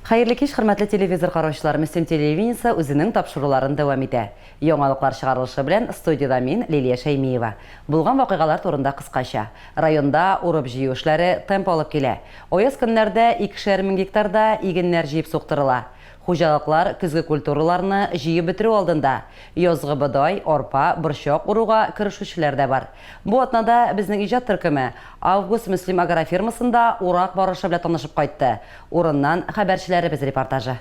Хәерле кич, хөрмәтле телевизор караучылар! Мөслим телевидениесе үзенең тапшыруларын дәвам итә. Яңалыклар чыгарылышы белән студиядә мин, Лилия Шәймиева. Булган вакыйгалар турында кыскача. Районда урып-җыю эшләре темп алып килә. Аяз көннәрдә икешәр мең гектарда игеннәр җыеп суктырыла. Хуҗалыклар көзге культураларны җыеп бетерү алдында. Язгы бодай, арпа, борчак уруга керешүчеләр дә бар. Бу атнада безнең иҗат төркеме Август-Мөслим агрофирмасында урак барышы белән танышып кайтты. Урыннан хәбәрчеләребез репортажы.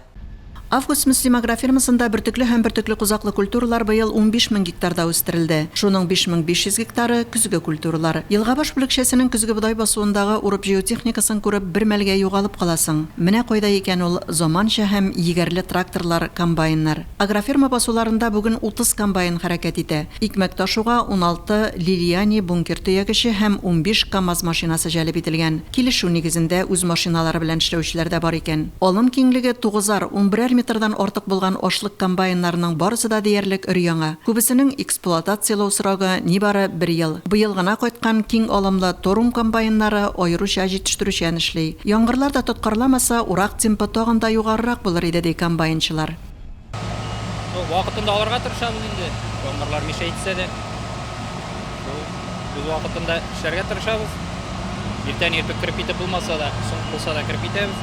Август-Мөслим агрофирмасында бөртекле һәм бөртекле-кузаклы культуралар быел 15 мең гектарда үстерелде. Шуның 5500 гектары, көзге культуралар. Елгабаш бүлекчәсенең көзге бодай басуындагы урып-җыю техникасын күреп, бер мәлгә югалып каласың. Менә кайда икән ул заманча һәм егәрле тракторлар, комбайннар. Агрофирма басуларында бүген 30 комбайн хәрәкәт итә. Икмәк ташуга 16 Лилиани бункер төягече һәм 15 КАМАЗ машинасы җәлеп ителгән. Килешү нигезендә үз машиналары белән эшләүчеләр дә бар икән. Алым киңлеге тугызар, унберәр метрдан артык булган ашлык комбайннарының барысы да диярлек өр-яңа. Күбесенең эксплуатацияләү срогы нибары бер ел. Быел гына кайткан киң алымлы Торум комбайннары аеруча җитештерүчән эшли. Яңгырлар да тоткарламаса, урак темпы тагын да югарырак булыр иде, ди комбайнчылар. Ну, вакытында алырга тырышабыз инде. Яңгырлар мишә итсә дә. Шул үз вакытында эшләргә тырышабыз. Иртән иртүк кереп китеп булмаса да, соң булса да кереп китәбез.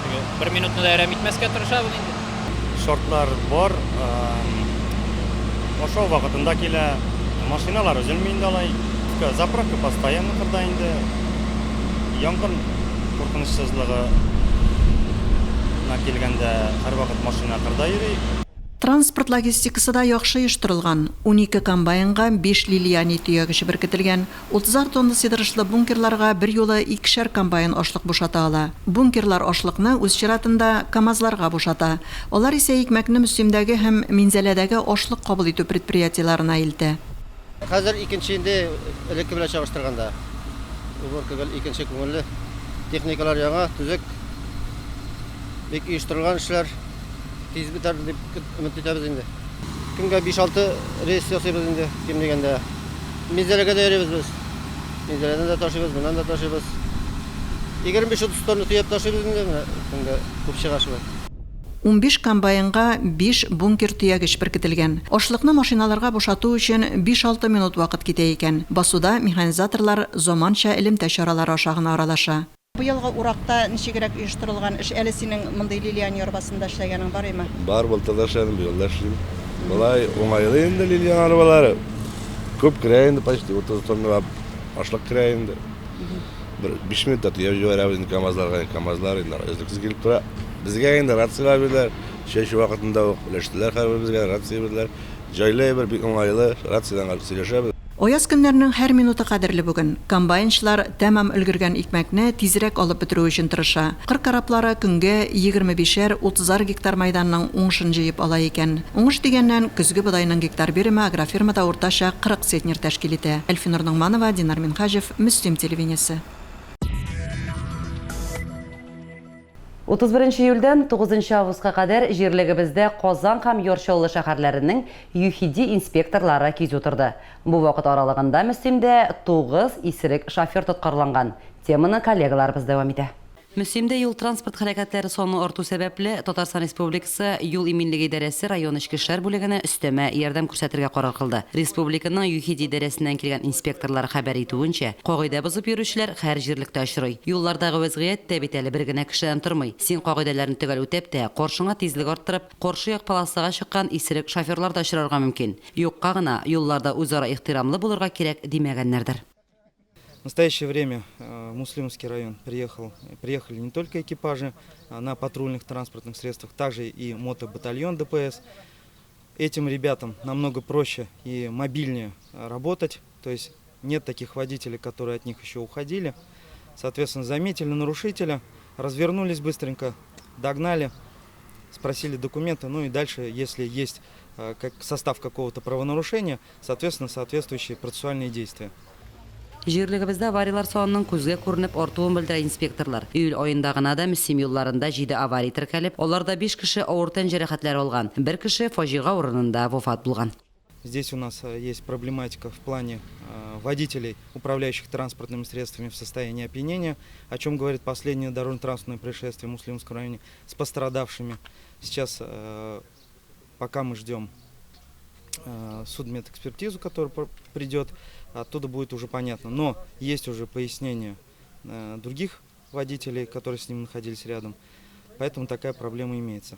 Теге бер минутны да әрәм итмәскә тырышабыз инде. Шартлар бар. Ашау вакытында килә. Машиналар өзелми инде алай. Заправка постоянно кырда инде. Янгын куркынычсызлыгы на килгәндә, һәрвакыт машина кырда йөри. Транспорт логистикасы да яхшы оештырылган. 12 комбайнга биш Лилиани төягече беркетелгән. Утызар тонна сыйдырышлы бункерларга берьюлы икешәр комбайн ашлык бушата ала. Бункерлар ашлыкны, үз чиратында, КАМАЗларга бушата. Алар исә икмәкне Мөслимдәге һәм Минзәләдәге ашлык кабул итү предприятиеләренә илтә. Хәзер икенче инде, элекке белән чагыштырганда. Уборка гел икенче күңелле. Техникалар яңа, төзек. Бик оештырылган эшләр. Тиз бетәр дип өмет итәбез инде. Көнгә 5-6 рейс ясыйбыз инде, ким дигәндә. Минзәләгә дә йөрибез без. Минзәләдән дә ташыйбыз, моннан да ташыйбыз. 25-30 тонна төяп ташыйбыз инде, менә көнгә күп чыга шулай. 15 комбайнга биш бункер төягеч беркетелгән. Ашлыкны машиналарга бушату өчен биш-алты минут вакыт китә икән. Басуда механизаторлар заманча элемтә чаралары аша гына аралаша. Быелгы уракта ничегрәк оештырылган эш? Әле синең мондый Лилиан арбасында эшләгәнең барыймы? Бар, былтыр да эшләдем, быел да эшлим. Болай уңайлы инде Лилиан арбалары. Күп керә инде, почти 30 тонналап ашлык керә инде. Бер 5 минутта төяп җибәрәбез инде КАМАЗларга, КАМАЗлар инде өзлексез килеп тора. Безгә инде рацияләр бирделәр. Чәчү вакытында ук өләштеләр һәрберебезгә, рация бирделәр. Җайлы әйбер, бик уңайлы, рациядән сөйләшәбез. Аяз көннәрнең һәр минуты кадерле бүген. Комбайнчылар тәмам өлгергән икмәкне тизрәк алып бетерү өчен тырыша. Кыр кораблары көнгә егерме бишәр, утызар гектар мәйданның уңышын җыеп ала икән. Уңыш дигәннән, көзге бодайның гектар биреме агрофирмада уртача 40 центнер тәшкил итә. Әлфинур Ногманова, Динар Минһаҗев, Мөслим телевидениесе. 31 нче июльдән 9 нчы августка кадәр җирлегебездә Казан һәм Яр Чаллы шәһәрләренең ЮХИДИ инспекторлары кизү торды. Бу вакыт аралыгында Мөслимдә тугыз исерек шофер тоткарланган. Теманы коллегаларыбыз дәвам итә. Мөслимдә юл-транспорт һәлакәтләре саны арту сәбәпле, Татарстан Республикасы Юл иминлеге идарәсе район эчке эшләр бүлегенә өстәмә ярдәм күрсәтергә карар кылды. Республиканың ЮХИДИ идарәсеннән килгән инспекторлар хәбәр итүенчә, кагыйдә бозып йөрүчеләр һәр җирлектә очрый. Юллардагы вәзгыять тә бит әле бер генә кешедән тормый. Син кагыйдәләрне төгәл үтәп тә, каршыңа тизлек арттырып, каршы як полосага чыккан исерек шоферлар да очрарга мөмкин. Юкка гына, юлларда үзара ихтирамлы булырга кирәк, димәгәннәрдер. В настоящее время в Муслимовский район приехал, приехали не только экипажи на патрульных транспортных средствах, также и мотобатальон ДПС. Этим ребятам намного проще и мобильнее работать, то есть нет таких водителей, которые от них еще уходили. Соответственно, заметили нарушителя, развернулись быстренько, догнали, спросили документы, ну и дальше, если есть как состав какого-то правонарушения, соответственно, соответствующие процессуальные действия. Җирлегебездә аварияләр санының күзгә күренеп артуын белдерә инспекторлар. Июль аенда гына да Мөслим юлларында җиде авария теркәлеп, аларда биш кеше авыр тән җәрәхәтләре алган, бер кеше фаҗига урынында вафат булган. Здесь у нас э, есть проблематика в плане э, водителей, управляющих транспортными средствами в состоянии опьянения, о чем говорит последнее дорожно-транспортное происшествие в Муслимском районе с пострадавшими. Сейчас, э, пока мы ждем судмедэкспертизу, которая придет, оттуда будет уже понятно. Но есть уже пояснение других водителей, которые с ним находились рядом. Поэтому такая проблема имеется.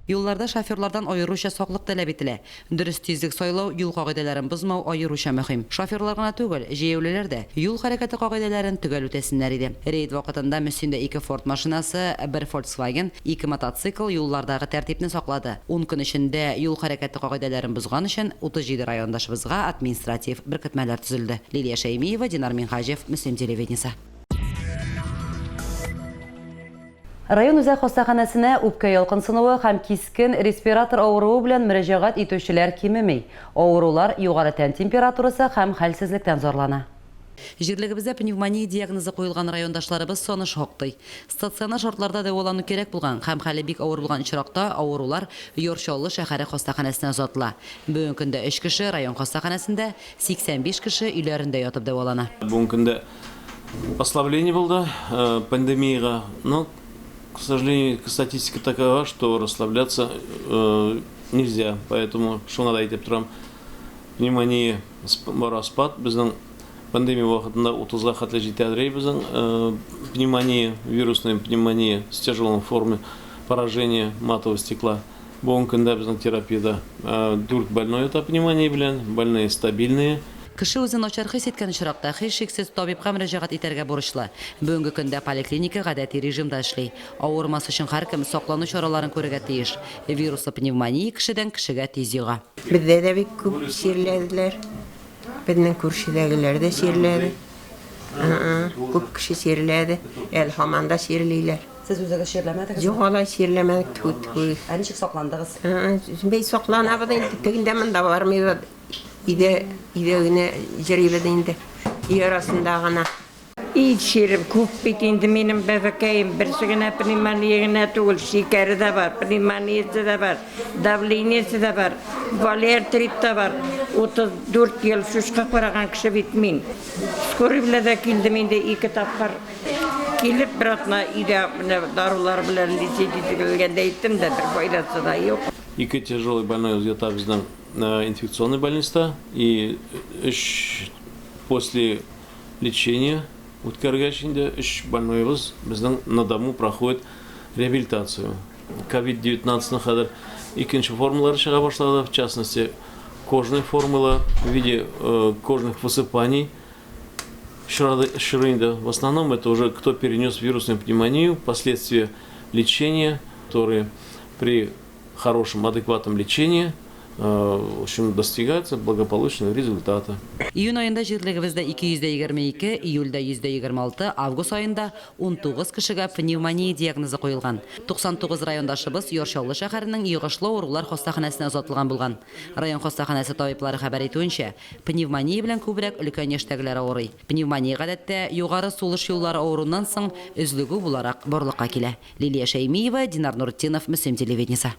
Юлларда шоферлардан аеруча саклык таләп ителә. Дөрес тизлек сайлау, юл кагыйдәләрен бозмау аеруча мөһим. Шоферлар гына түгел, җәяүлеләр дә юл хәрәкәте кагыйдәләрен төгәл үтәсеннәр иде. Рейд вакытында Мөслимдә ике Форд машинасы, бер Фольксваген, ике мотоцикл юллардагы тәртипне саклады. Ун көн эчендә юл хәрәкәте кагыйдәләрен бозган өчен 37 райондашыбызга административ беркетмәләр төзелде. Лилия Шәймиева, Динар Минһаҗев, Мөслим телевидениесе. Район үзәк хастаханәсенә үпкә ялкынсынуы һәм кискен респиратор авыруы белән мөрәҗәгать итүчеләр кимеми. Авырулар югары тән температурасы һәм хәлсезлектән зарлана. Җирлегебездә пневмония диагнозы куелган райондашларыбыз саны шактый. Стационар шартларда дәвалану кирәк булган һәм хәле бик авыр булган очракта авырулар Яр Чаллы шәһәре хастаханәсенә озатыла. Бүгенге көндә өч кеше район хастаханәсендә, 85 кеше өйләрендә ятып дәвалана. Бүгенге көндә Ослабление булды э, пандемиягә, но, к сожалению, статистика такова, что расслабляться э, нельзя, поэтому шуңа да әйтеп торам. Пневмония бара спад, безнең пандемия вакытында 30-га хәтле җитәдер безнең э, пневмония, вирусная пневмония с тяжелой формой поражения матового стекла. Бүгенге көндә безнең терапиядә дүрт больной ята пневмония белән, больные стабильные. Кеше үзен начар хис иткән очракта, һичшиксез, табибка мөрәҗәгать итәргә бурычлы. Бүгенге көндә поликлиника гадәти режимда эшли. Авырмас өчен һәркем саклану чараларын күрергә тиеш. Вируслы пневмония кешедән кешегә тиз йога. Бездә дә бик күп чирләделәр. Безнең күршедәгеләр дә чирләде. Күп кеше чирләде. Әле һаман да чирлиләр. Сез үзегез чирләмәдегезме? Юк, алай чирләмәдек, тфү, тфү. Ә ничек сакландыгыз? Бәй сакланабыз инде, тегендә монда бармыйбыз. Өйдә, өйдә генә йөрибез инде. Өй арасында гына. И чирем күп бит инде минем бәбекәем, берсе генә пневмония генә түгел, шикәре дә бар, пневмониясе дә бар, давлениесе дә бар, полиартрит та бар. 34 ел шушка караган кеше бит мин. Скорый белән дә килдем инде ике тапкыр. Килеп бер атна өйдә менә дарулар белән лечить ителгәндә әйттем дә, бер файдасы да юк. Ике тяжелый больной ята безнең инфекционный больниста и өч после лечения үткәргәч инде өч больноебыз безнең на дому проходит реабилитацию. Ковид-19 хәзер икенче формалары чыга башлады, в частности, кожные формалар в виде кожных высыпаний. Очрый инде. В основном это уже кто перенес вирусную пневмонию, последствия лечения, которые при хорошем, адекватном лечении, в общем, достигаются благополучного результата. Июнь аенда җирлегебездә 222, июльдә 126, август аенда 19 кешегә пневмония диагнозы куелган. 99 райондашыбыз Яр Чаллы шәһәренең йогышлы авырулар хастаханәсенә озатылган булган. Район хастаханәсе табиблары хәбәр итүенчә, пневмония белән күбрәк өлкән яшьтәгеләр авырый. Пневмония гадәттә югары сулыш юллары авыруыннан соң өзлегү буларак барлыкка килә. Лилия Шәймиева, Динар Нуртдинов, Мөслим телевидениесе.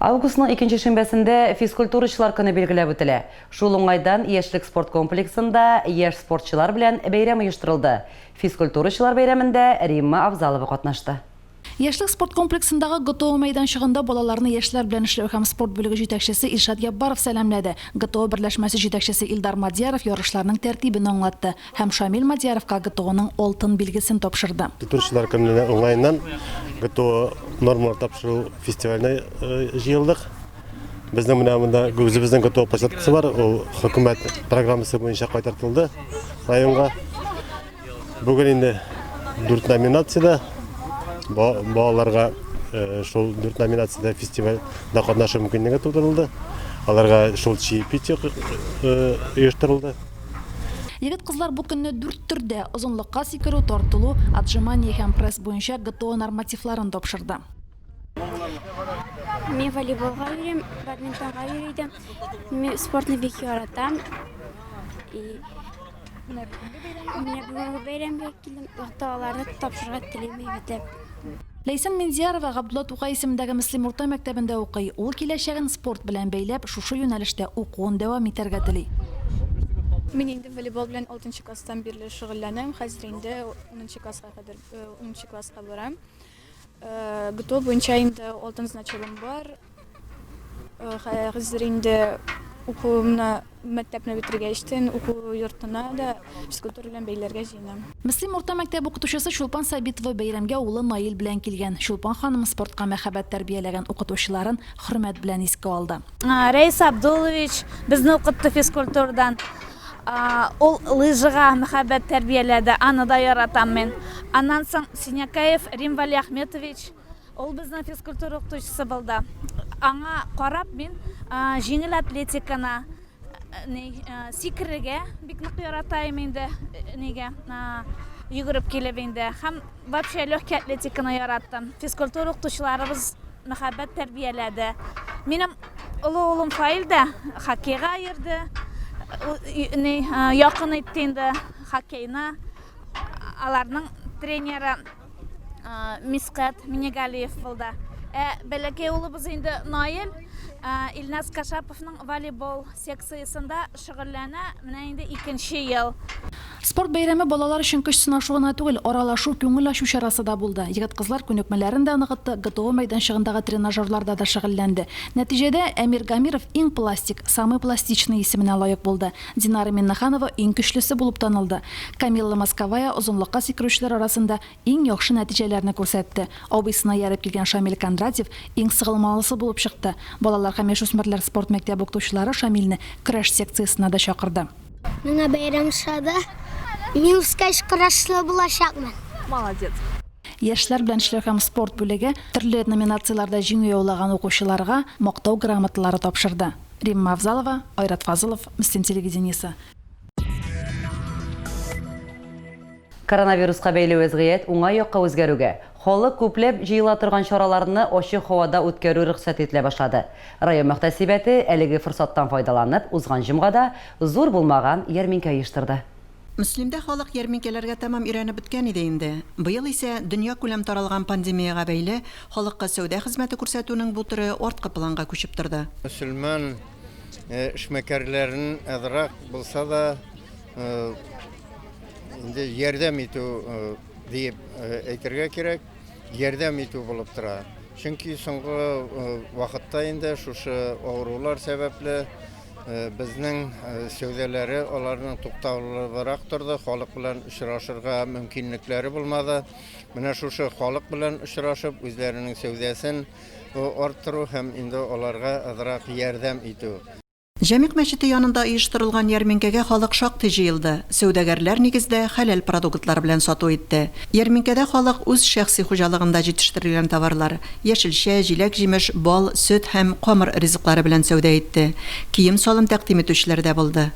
Августның икенче шимбәсендә физкультурачылар көне билгеләп үтелә. Шул уңайдан Яшьлек спорт комплексында яшь спортчылар белән бәйрәм оештырылды. Физкультурачылар бәйрәмендә Римма Авзалова катнашты. Яшьлек спорт комплексындагы ГТО мәйданчыгында балаларны яшьләр белән эшләү һәм спорт бүлеге җитәкчесе Илшат Яббаров сәламләде. ГТО берләшмәсе җитәкчесе Илдар Мадьяров ярышларның тәртибен аңлатты һәм Шамил Мадьяровка ГТОның алтын билгесен тапшырды. Физкультурачылар көне уңаеннан ГТО нормалар тапшыру фестиваленә җыелдык. Безнең менә монда үзебезнең ГТО площадкасы бар, ул хөкүмәт программасы буенча кайтартылды районга. Бүген инде дүрт номинациядә балаларга шул дүрт номинациядә фестивальдә катнашу мөмкинлеге тудырылды. Аларга шул чаепитие оештырылды. Егет-кызлар бу көнне дүрт төрдә озынлыкка сикерү, тартылу, отжимание һәм пресс буенча ГТО нормативларын тапшырды. Мин волейболга йөрим, бадминтонга йөри идем. Мин спортны бик яратам. И менә бүгенге бәйрәмгә килдем. ГТОларны тапшырырга телим әйбәтләп. Ләйсән Миндиярова Габдулла Тукай исемендәге Мөслим урта мәктәбендә укый. Ул киләчәген спорт белән бәйләп, шушы юнәлештә укуын дәвам итәргә тели. Мин инде волейбол белән алтынчы класстан бирле шөгыльләнәм, хәзер инде унынчы класска кадәр, унынчы класска барам. ГТО буенча инде алтын значогым бар. Хәзер инде укуымны, мәктәпне бетергәчтен, уку йортына да физкультура белән бәйләргә җыенам. Мөслим урта мәктәбе укытучысы Чулпан Сабитова бәйрәмгә улы Наил белән килгән. Чулпан ханым спортка мәхәббәт тәрбияләгән укытучыларын хөрмәт белән искә алды. Рәис Абдуллович безне укытты физкультурадан. Ул лыжага мәхәббәт тәрбияләде, аны да яратам мин. Аннан соң Синякаев Рим Валиахметович, Ул безнең физкультура укытучысы булды. Аңа карап мин җиңел атлетиканы, ни, сикерергә бик нык ярата идем инде, нигә, йөгереп килеп инде. Һәм вообще легкий атлетиканы яраттым. Физкультура укытучыларыбыз мәхәббәт тәрбияләде. Минем олы улым Фаил дә хоккейга йөрде, ни, якын итте инде хоккейны. Аларның тренеры Мискать Минегалиев булды. Ә бәләкәй улыбыз инде Наил Илназ Кашаповның волейбол секциясендә шөгыльләнә, менә инде икенче ел. Спорт бәйрәме балалар өчен көч сынашу гына түгел, аралашу, күңел ачу чарасы да булды. Егет-кызлар күнекмәләрен дә ныгытты, ГТО мәйданчыгындагы тренажерларда да шөгыльләнде. Нәтиҗәдә, Әмир Гамиров Иң пластик, Самый пластичный исеменә лаек булды. Динара Миннеханова иң көчлесе булып танылды. Камилла Московая озынлыкка сикерүчеләр арасында иң яхшы нәтиҗәләрне күрсәтте. Абыйсына ияреп килгән Шамил Кондратьев иң сыгылмалысы булып чыкты. Балалар һәм яшүсмерләр спорт мәктәбе укытучылары Шамилне көрәш секциясенә дә чакырды. Миңа бәйрәм ошады. Мин үскәч көрәшче булачакмын. Молодец. Яшьләр белән эшләү һәм спорт бүлеге төрле номинацияләрдә җиңү яулаган укучыларга Мактау грамоталары тапшырды. Римма Авзалова, Айрат Фазылов, Мөслим телевидениесе. Коронавируска бәйле вәзгыять уңай якка үзгәрүгә, халык күпләп җыела торган чараларны ачык һавада үткәрү рөхсәт ителә башлады. Район мөхтәсибәте, әлеге форсаттан файдаланып, узган җомгада зур булмаган ярминкә оештырды. Мөслимдә халык ярминкәләргә тәмам өйрәнеп беткән иде инде. Быел исә, дөньякүләм таралган пандемиягә бәйле, халыкка сәүдә хезмәте күрсәтүнең бу төре арткы планга күчеп торды. Мөселман эшмәкәрләрен азрак булса да инде ярдәм итү диеп әйтергә кирәк, ярдәм итү булып тора. Чөнки соңгы вакытта инде шушы авырулар сәбәпле, Безнең сәүдәләре аларның тукталыбрак торды, халык белән очрашырга мөмкинлекләре булмады. Менә шушы халык белән очрашып, үзләренең сәүдәсен арттыру һәм инде аларга азрак ярдәм итү. Җәмигъ мәчете янында оештырылган ярминкәгә халык шактый җыелды. Сәүдәгәрләр, нигездә, хәләл продуктлар белән сату итте. Ярминкәдә халык үз шәхси хуҗалыгында җитештерелгән товарлар, Яшелчә, җиләк-җимеш, бал, сөт һәм камыр ризыклары белән сәүдә итте. Кием-салым тәкъдим итүчеләр дә булды.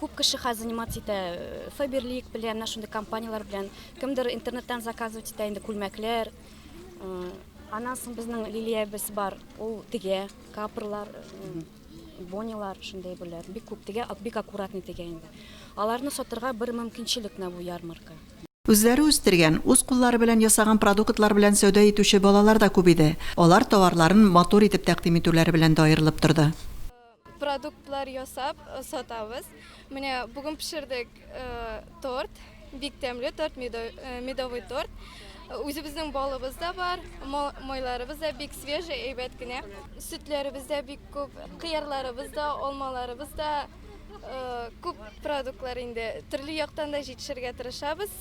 Күп кеше хәзер заниматься итә Фаберлик белән, менә шундый компанияләр белән. Кемдер интернеттан заказывать итә инде күлмәкләр. Аннан соң безнең Лилиябез бар, ул тегә, капрлар, бонилар, шундый әйберләр. Бик күп тегә, бик аккуратный тегә инде. Аларны сатырга бер мөмкинчелек менә бу ярмарка. Үзләре үстергән, үз куллары белән ясаган продуктлар белән сәүдә итүче балалар да күп иде. Алар товарларын матур итеп тәкъдим итүләре белән дә аерылып торды. Продуктлар ясап сатабыз. Менә бүген пешердек торт, бик тәмле торт, медовый торт. Үзебезнең балыбыз да бар, майларыбыз да бик свежий, әйбәт кенә. Сөтләребез дә бик күп, кыярларыбыз да, алмаларыбыз да. Күп продуктлар инде. Төрле яктан да җитешергә тырышабыз.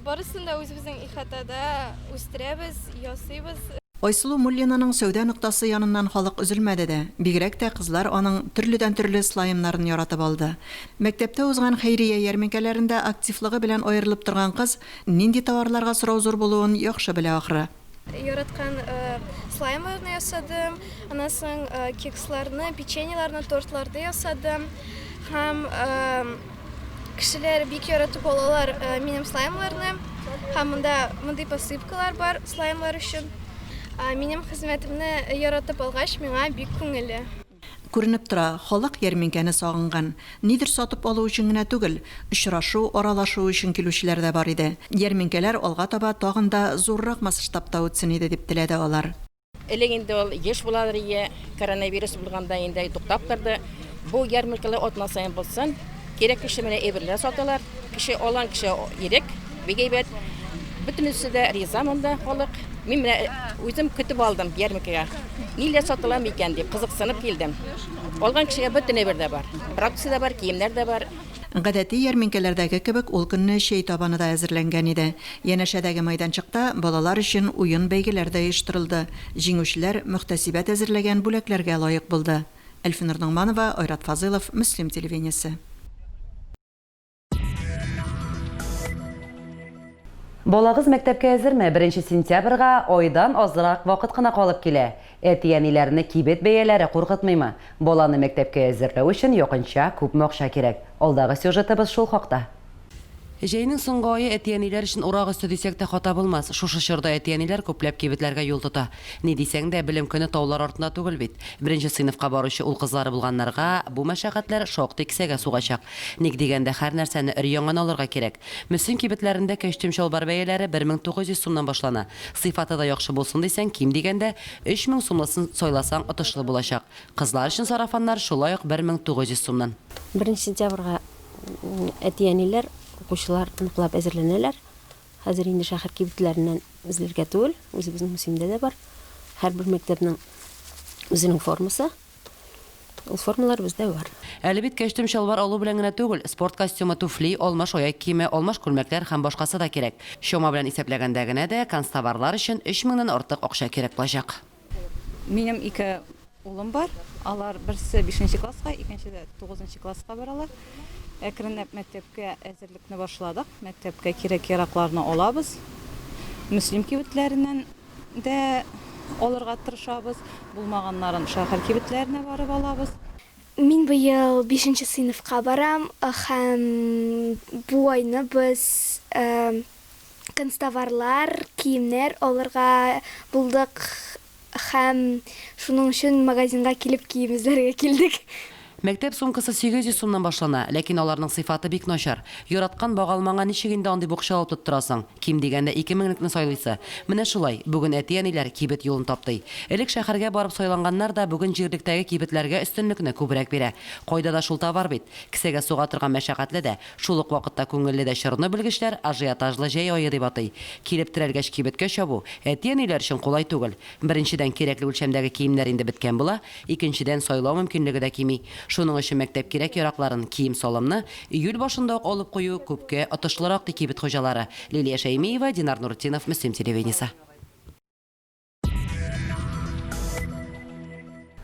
Барысын да үзебезнең ихатада үстерәбез, ясыйбыз. Айсылу Муллинаның сәүдә ноктасы яныннан халык өзелмәде дә. Бигрәк тә кызлар аның төрледән-төрле слаймнарын яратып алды. Мәктәптә узган хәйрия ярминкәләрендә активлыгы белән аерылып торган кыз нинди товарларга сорау зур булуын яхшы белә ахры. Яраткан слаймларны ясадым, аннан соң кексларны, печеньеларны, тортларны ясадым. Һәм кешеләр бик яратып алалар минем слаймларны. Һәм монда мондый посыпкалар бар слаймлар өчен. Минем хезмәтемне яратып алгач, миңа бик күңелле. Күренеп тора, халык ярминкәне сагынган. Нидер сатып алу өчен генә түгел, очрашу, аралашу өчен килүчеләр дә бар иде. Ярминкәләр алга таба тагын да зуррак масштабта үтсен иде, дип теләде алар. Элек инде ул еш буладыр ие, коронавирус булганда инде туктап торды. Бу ярмаркалар атна саен булсын. Кирәк кеше менә әйберләр саталар. Кеше алган кеше ирек, бик әйбәт. Бөтенесе дә риза монда халык. Мин менә үзем көтеп алдым ярмаркага. Ниләр сатыла микән дип кызыксынып килдем. Алган кешегә бөтен әйбер дә бар. Продукция дә бар, киемнәр дә бар. Гадәти ярминкәләрдәге кебек ул көнне чәй табаны да әзерләнгән иде. Янәшәдәге майданчыкта балалар өчен уен-бәйгеләр дә оештырылды. Җиңүчеләр мөхтәсибәт әзерләгән бүләкләргә лаек булды. Әлфинур Ногманова, Айрат Фазылов, Мөслим телевидениесе. Балагыз мәктәпкә әзерме? Беренче сентябрьгә айдан азрак вакыт кына калып килә. Әти-әниләрне кибет бәяләре куркытмыймы? Баланы мәктәпкә әзерләү өчен якынча күпме акча кирәк? Алдагы сюжетыбыз шул хакта. Җәйнең соңгы ае әти-әниләр өчен урак өсте дисәк тә хата булмас. Шушы чорда әти-әниләр күпләп кибетләргә юл тота. Ни дисәң дә, белем көне таулар артында түгел бит. Беренче сыйныфка баручы ул-кызлары булганнарга бу мәшәкатьләр шактый кесәгә сугачак. Ник дигәндә, һәр нәрсәне өр-яңаны алырга кирәк. Мөслим кибетләрендә кәчтүм-чалбар бәяләре 1900 сумнан башлана. Сыйфаты да яхшы булсын дисәң, ким дигәндә, 3000 сумлысын сайласаң отышлы булачак. Кызлар өчен сарафаннар шулай ук 1900 сумнан. Беренче сентябрьгә әти-әниләр, укучылар ныклап әзерләнәләр. Хәзер инде шәһәр кибетләреннән эзләргә түгел, үзебезнең Мөслимдә дә бар. Һәрбер мәктәпнең үзенең формасы. Ул формалар бездә бар. Әле бит кәчтүм-чалбар алу белән генә түгел, спорт костюмы, туфли, алмаш аяк киеме, алмаш күлмәкләр һәм башкасы да кирәк. Чама белән исәпләгәндә генә дә, канцтоварлар өчен өч меңнән артык акча кирәк булачак. Минем ике улым бар. Алар берсе бишенче класска, икенчесе тугызынчы класска баралар. Әкренләп мәктәпкә әзерлекне башладык. Мәктәпкә кирәк-яракларны алабыз. Мөслим кибетләреннән дә алырга тырышабыз, булмаганнарын шәһәр кибетләренә барып алабыз. Мин быел бишенче сыйныфка барам һәм бу айны без канцтоварлар, киемнәр алырга булдык һәм шуның өчен магазинга килеп кием эзләргә килдек. Мәктәп сумкасы 800 сумнан башлана, ләкин аларның сыйфаты бик начар. Яраткан багалмаңа ничек инде андый букча алып тоттырасың? Ким дигәндә ике меңлекне сайлыйсы. Менә шулай, бүген әти-әниләр кибет юлын таптый. Элек шәһәргә барып сайланганнар да бүген җирлектәге кибетләргә өстенлекне күбрәк бирә. Кайда да шул товар бит. Кесәгә суга торган мәшәкатьле дә, шул ук вакытта күңелле дә чорны белгечләр ажиотажлы җәй ае дип атый. Килеп терәлгәч кибеткә чабу, әти-әниләр өчен кулай түгел. Беренчедән, кирәкле үлчәмдәге киемнәр инде беткән була, икенчедән, сайлау мөмкинлеге дә кими. Шуның өчен мәктәп кирәк-яракларын, кием-салымны июль башында ук алып кую күпкә отышлырак, ди кибет хуҗалары. Лилия Шәймиева, Динар Нуртдинов, Мөслим телевидениесе.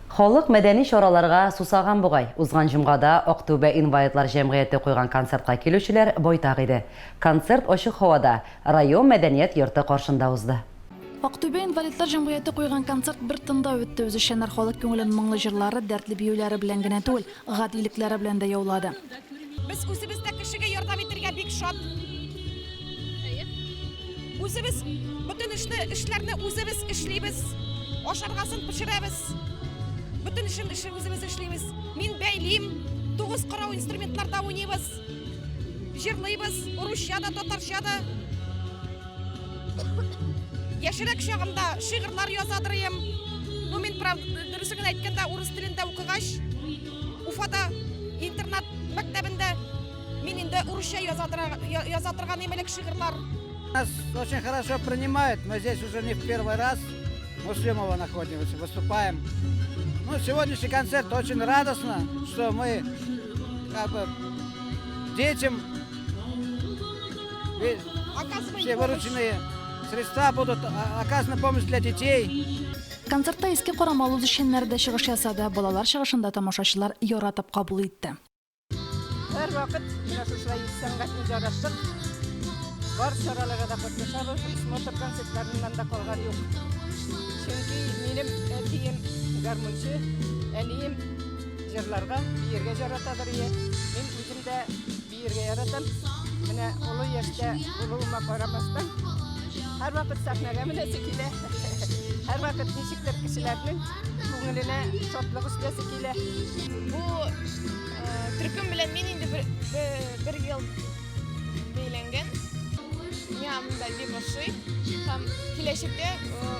Халык мәдәни чараларга сусаган бугай. Узган җомгада Актүбә инвалидлар җәмгыяте куйган концертка килүчеләр байтак иде. Концерт ачык һавада, район мәдәният йорты каршында узды. Актүбә инвалидлар җәмгыяте куйган концерт бер тында үтте. Үзешчәннәр халык күңелен моңлы җырлары, дәртле биюләре белән генә түгел, гадилекләре белән дә яулады. Без үзебез дә кешегә ярдәм итергә бик шат. Үзебез бөтен эшне, эшләрне үзебез эшлибез. Ашаргасын пешерәбез. Бөтен эшен эше үзебез эшлибез. Мин бәйлим, тугыз корал инструментларда уйныйбыз. Җырлыйбыз, русча да, татарча да. Яшьрәк чагымда шигырьләр язадыр идем. Ну, мин, правда, дөресен генә әйткәндә, урыс телендә укыгач, Уфада интернат мәктәбендә мин инде урысча яза яза торган идем элек шигырьләр. Нас очень хорошо принимают. Мы здесь уже не в первый раз. Муслимова находимся, выступаем. Ну, сегодняшний концерт очень радостно, что мы как бы детям Все вырученные средства будут оказана помощь для детей. Концертта Иске Карамал үзешчәннәре дә чыгыш ясады. Балалар чыгышын да тамашачылар яратып кабул итте. Һәрвакыт менә шушылай сәнгатьне яраттык. Бар чараларга да катнашабыз, смотр концертларыннан да калган юк. Чөнки минем әтием гармунчы, әнием җырларга, биергә яратадыр ие. Мин үзем дә Биергә яратам. Менә олы яшьтә булуыма карамастан, һәрвакыт сәхнәгә менәсе килә. Һәрвакыт ничектер кешеләрнең күңеленә шатлык өстәсе килә. Бу төркем белән мин инде бер, бер ел бәйләнгән. Миңа монда бик ошый һәм киләчәктә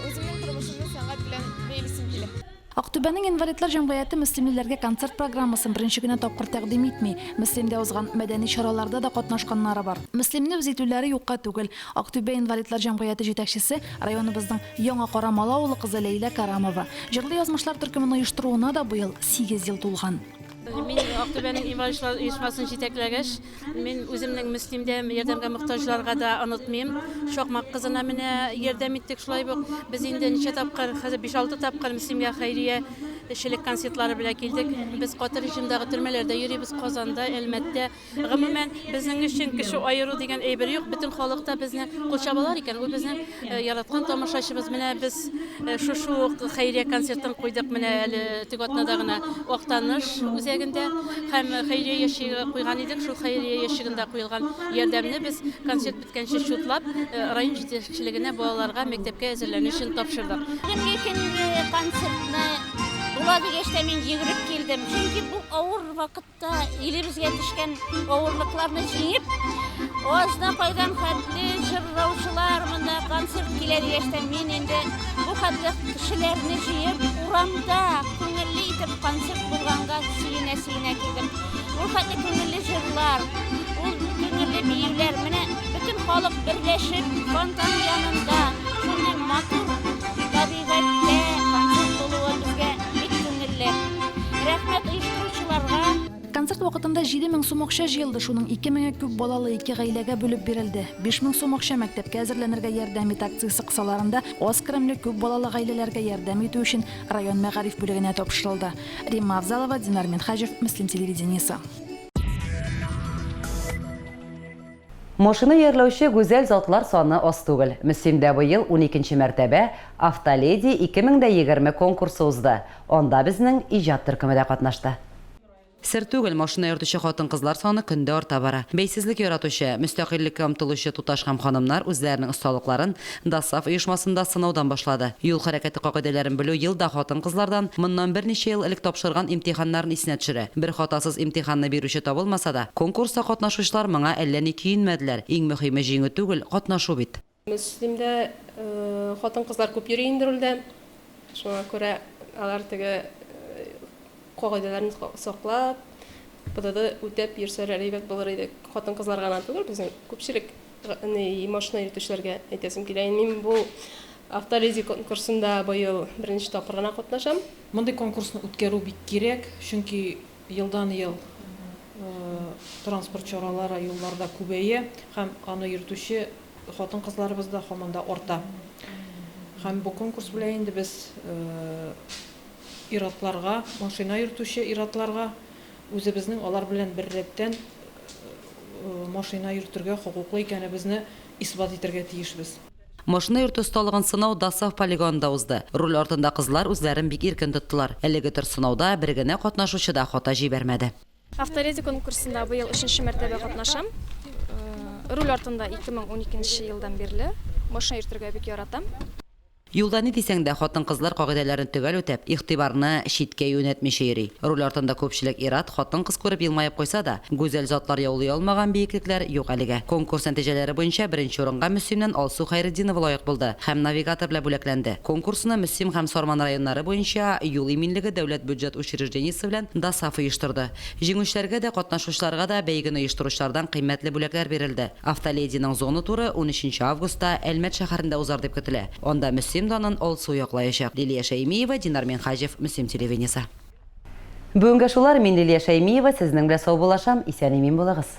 үземнең тормышымны сәнгать белән бәйлисем килә. Актүбәнең инвалидлар җәмгыяте мөслимлеләргә концерт программасын беренче генә тапкыр тәкъдим итми. Мөслимдә узган мәдәни чараларда да катнашканнары бар. Мөслимне үз итүләре юкка түгел. Актүбә инвалидлар җәмгыяте җитәкчесе, районыбызның Яңа Карамалы авылы кызы Ләйлә Карамова. Җырлы язмышлар төркемен оештыруына да быел сигез ел тулган. Мин Актүбәнең инвалидлар оешмасын җитәкләгәч, Мин үземнең Мөслимдә ярдәмгә мохтаҗларга да онытмыйм. Чакмак кызына менә ярдәм иттек шулай ук. Без инде ничә тапкыр, хәзер 5-6 тапкыр Мөслимгә хәйрия эшчелек концертлары белән килдек. Без каты режимдагы төрмәләрдә йөрибез, Казанда, Әлмәттә. Гомумән, безнең өчен кеше аеру дигән әйбер юк. Бөтен халык та безне кул чабалар икән, ул безнең яраткан тамашачыбыз. Менә без шушы ук хәйрия концертын куйдык менә әле теге атнада гына Актаныш үзәгендә һәм хәйрия ящигы куйган идек. Шул хәйрия ящигында куелган ярдәмне без концерт беткәнче чутлап район җитәкчелегенә балаларга мәктәпкә әзерләнү өчен тапшырдык. Бүгенге көнге концертны була дигәч тә мин йөгереп килдем. Чөнки бу авыр вакыт Та илебезгә төшкән авырлыкларны җиңеп, азна кайдан хәтле җырлаучылар монда концерт килә дигәч тә, мин инде бу хәтле кешеләрне җыеп, урамда күңелле итеп концерт булганга сөенә-сөенә килдем. Ул хәтле күңелле җырлар, ул күңелле биюләр, менә бөтен халык берләшеп фонтан янында шундый матур табигатьтә концерт булуы безгә бик күңелле. Рәхмәт оештыручыларга. Концерт вакытында 7000 сум акча җыелды, шуның 2 меңе күп балалы ике гаиләгә бүлеп бирелде. 5000 сум акча мәктәпкә әзерләнергә ярдәм ит акциясе кысаларында аз керемле күп балалы гаиләләргә ярдәм итү өчен район мәгариф бүлегенә тапшырылды. Римма Авзалова, Динар Минһаҗев, Мөслим телевидениесе. Машина иярләүче гүзәл затлар саны аз түгел. Мөслимдә быел уникенче мәртәбә Автоледи 2020 конкурсы узды. Анда безнең иҗат төркеме дә катнашты. Сер түгел, машина йөртүче хатын-кызлар саны көн дә арта бара. Бәйсезлек яратучы, мөстәкыйльлеккә омтылучы туташ һәм ханымнар үзләренең осталыкларын ДОСААФ оешмасында сынаудан башлады. Юл хәрәкәте кагыйдәләрен белү ел да хатын-кызлардан моннан берничә ел элек тапшырган имтиханнарын исенә төшерә. Бер хатасыз имтиханны бирүче табылмаса да, конкурста катнашучылар моңа әллә ни көенмәделәр, иң мөһиме җиңү түгел, катнашу бит. Мөслимдә хатын-кызлар күп йөри инде рульдә. Шуңа күрә алар теге кагыйдәләрне саклап, ПДД үтәп йөрсәләр әйбәт булыр иде. Хатын-кызлар гына түгел, безнең күпчелек машина йөртүчеләргә әйтәсем килә. Мин бу Автоледи конкурсында быел беренче тапкыр гына катнашам. Мондый конкурсны үткәрү бик кирәк, чөнки елдан-ел транспорт чаралары юлларда күбәя һәм аны йөртүче хатын-кызларыбыз да һаман да арта. Һәм бу конкурс белән инде без ир-атларга, машина йөртүче ир-атларга үзебезнең алар белән беррәттән машина йөртергә хокуклы икәнебезне исбат итәргә тиешбез. Машина йөртү осталыгын сынау ДОСААФ полигонында узды. Руль артында кызлар үзләрен бик иркен тоттылар. Әлеге төр сынауда бер генә катнашучы да хата җибәрмәде. Автоледи конкурсында быел өченче мәртәбә катнашам. Руль артында 2012 елдан бирле. Машина йөртергә бик яратам. Юлда ни дисәң дә, хатын-кызлар кагыйдәләрне төгәл үтәп, игътибарны читкә юнәтмичә йөри. Руль артында күпчелек ир-ат, хатын-кыз күреп елмаеп куйса да, гүзәл затлар яулый алмаган биеклекләр юк әлегә. Конкурс нәтиҗәләре буенча беренче урынга Мөслимнән Алсу Хәйретдинова лаек булды һәм навигатор белән бүләкләнде. Конкурсны Мөслим һәм Сарман районнары буенча Юл иминлеге дәүләт бюджет учреждениесе белән ДОСААФ оештырды. Җиңүчеләргә дә, катнашучыларга да бәйгене оештыручылардан кыйммәтле бүләкләр бирелде. Автолединың зона туры унөченче августта Әлмәт шәһәрендә узар дип көтелә. Анда Мөслим данын Алсу яклаячак. Лилия Шәймиева, Динар Минһаҗев, Мөслим телевидениесе. Бүгенгә шулар, мин Лилия Шәймиева, сезнең белән саубуллашам, исән-имин булыгыз.